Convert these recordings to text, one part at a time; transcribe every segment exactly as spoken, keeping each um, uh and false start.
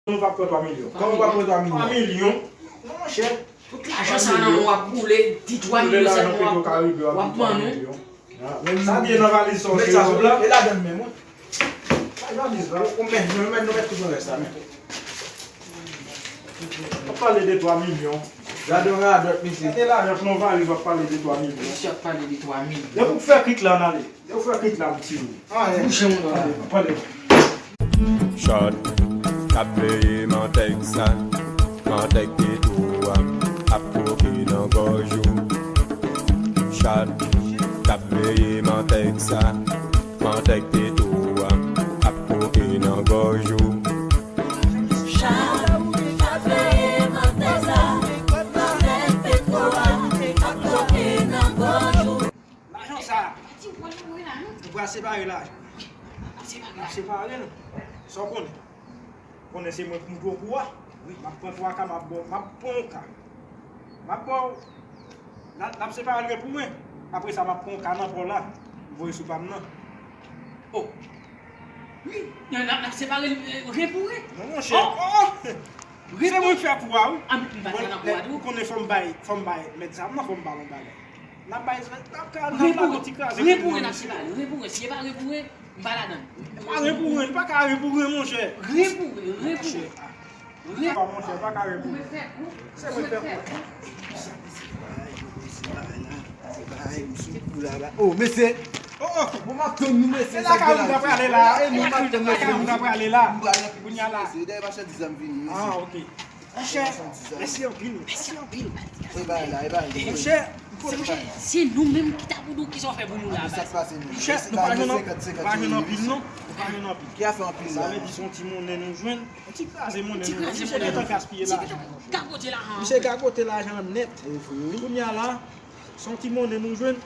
Nou pa pran twa milyon. Kòman w pa pran twa milyon? Twa milyon? Non, monchè. Tout lajan sa nan men w ap boule, di twa milyon sèlman w ap, w ap ban nou. Sa gen nan valiz sa w se yo la? E ladan menm, wi. Sa valiz la. Ou mèt, nou mèt, nou mèt tout nan rès la, men. W ap pale de twa milyon. Gade yon radòt, mesye. Gade lajan nan valiz, w ap pale de twa milyon. Mesye ap pale de twa milyon. Depi w fè krik la, n ale. Depi w fè krik la, m tiye w. Bouche moun nan. Pale. Shòt, k ap veye mantèg sa, mantèg te tou a, ap kwoke nan gòj ou. Shòt, k ap veye mantèg sa, mantèg te tou a, ap kwoke nan gòj ou. Chat, k ap veye mantèg sa, mantèg te tou a, ap kwoke nan gòj ou. Lajan sa a, nou pral separe lajan. N ap separe nou. Sa w konnen? Konnen se mwen k moute w kou a. M ap pran twa ka, m ap ba w, m ap pran yon ka. M ap ba w, n ap, n ap separe l ren pou ren. Apre sa, m ap pran yon ka nan pa w la, m voye sou pa m nan. Oh. Wi, n ap, n ap separe l, eh, ren pou ren. Non, monchè. Oh, oh, oh. Se mwen k fè kou a, wi. Ah, m pa t nan kou a tou. Ou konnen fò m bay, fò m bay mèt zam nan, fò m ba l yon bagay. N ap bay, n ap ka, n ap lage yon ti kraze pou mwen, mesye. Ren pou ren, n ap separe. Ren pou ren, si e pa ren pou ren, m pa ladan l. Pa ren pou ren, li pa ka ren pou ren, monchè. Ren pou ren, ren pou ren. Ren. Pa, monchè, pa ka ren pou ren. Se mwen k fè kou. Se bagay la, se bagay m sou kou la, ba. Oh, mesye. Oh, oh. Bon, m ap tann nou, mesye. Se lakay ou m ta prale la. E nou, m ap tann, mesye. Lakay ou m ta prale la. M pral nan piblisite, mesye. Dèyè machandiz la m vini, mesye. Ah, ok. Monchè, mèsi anpil, mèsi anpil. E bay la, e bay la. Monchè, se, monchè, se nou menm ki ta pou di w kisa w fè pou nou la. Sa k pase menm? Monchè, nou pa jwenn anpil, nou pa jwenn anpil, non. Nou pa jwenn anpil. Ki a fè anpil la? Sa vle di se yon ti monnen nou jwenn. Yon ti kraze monnen nou jwenn. Misye gentan gaspiye lajan. Gagote lajan. Misye gagote lajan nèt. Kounye a la, se yon ti monnen nou jwenn.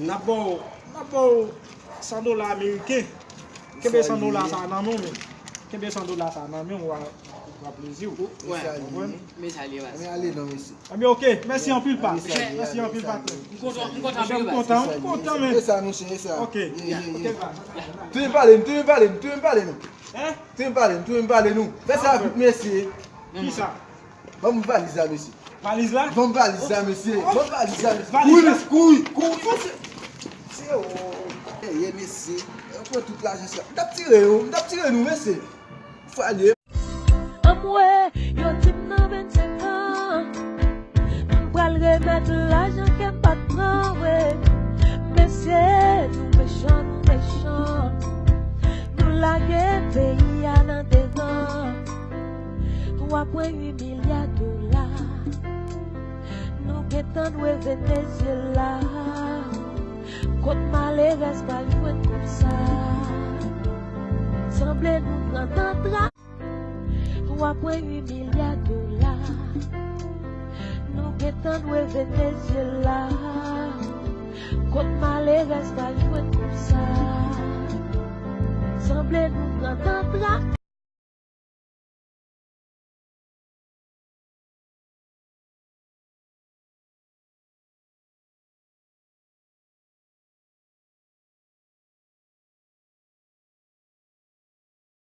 N ap ba w, n ap ba w san dola ameriken. Kenbe san dola sa nan men w, men. Kenbe san dola sa nan men w, w a, w a plezi w. Ou konprann? Men sa li ye, baz. Men ale non, mesye. Ebyen, ok. Mèsi anpil, pa. Mèsi anpil, pa. M kontan, m kontan anpil, baz. M kontan, m kontan, men. E sa, monchè, e sa. Ok. Ok, baz. Tounen pale n, tounen pale n, tounen pale nou. Hein? Tounen pale n, tounen pale nou. Fè sa vit, mesye. Kisa? Ban m valiz la, mesye. Valiz la? Ban m valiz la, mesye. Ban m valiz la, mesye. Valiz la? Kouri, mesye, kouri, kouri, mesye. Se, oh, ye, mesye. Yo pran tout lajan sa. M t ap tire yo, m t ap tire nou, mesye. Fwa l ye. Anmwe, yo di m nan vennsenk an, m pral remèt lajan ke m pa t pran, wi. Mesye, nou mechan, nou mechan. Nou lage peyi a nan devan. Twa pwen uit milya dola. Nou gentan dwe Venezyela. Kot malerèz pral jwenn kòb sa? Sanble nou pran nan trap. Twa pwen uit milya dola. Nou gentan dwe Venezyela. Kot malerèz pral jwenn kòb sa? Sanble nou pran nan trap.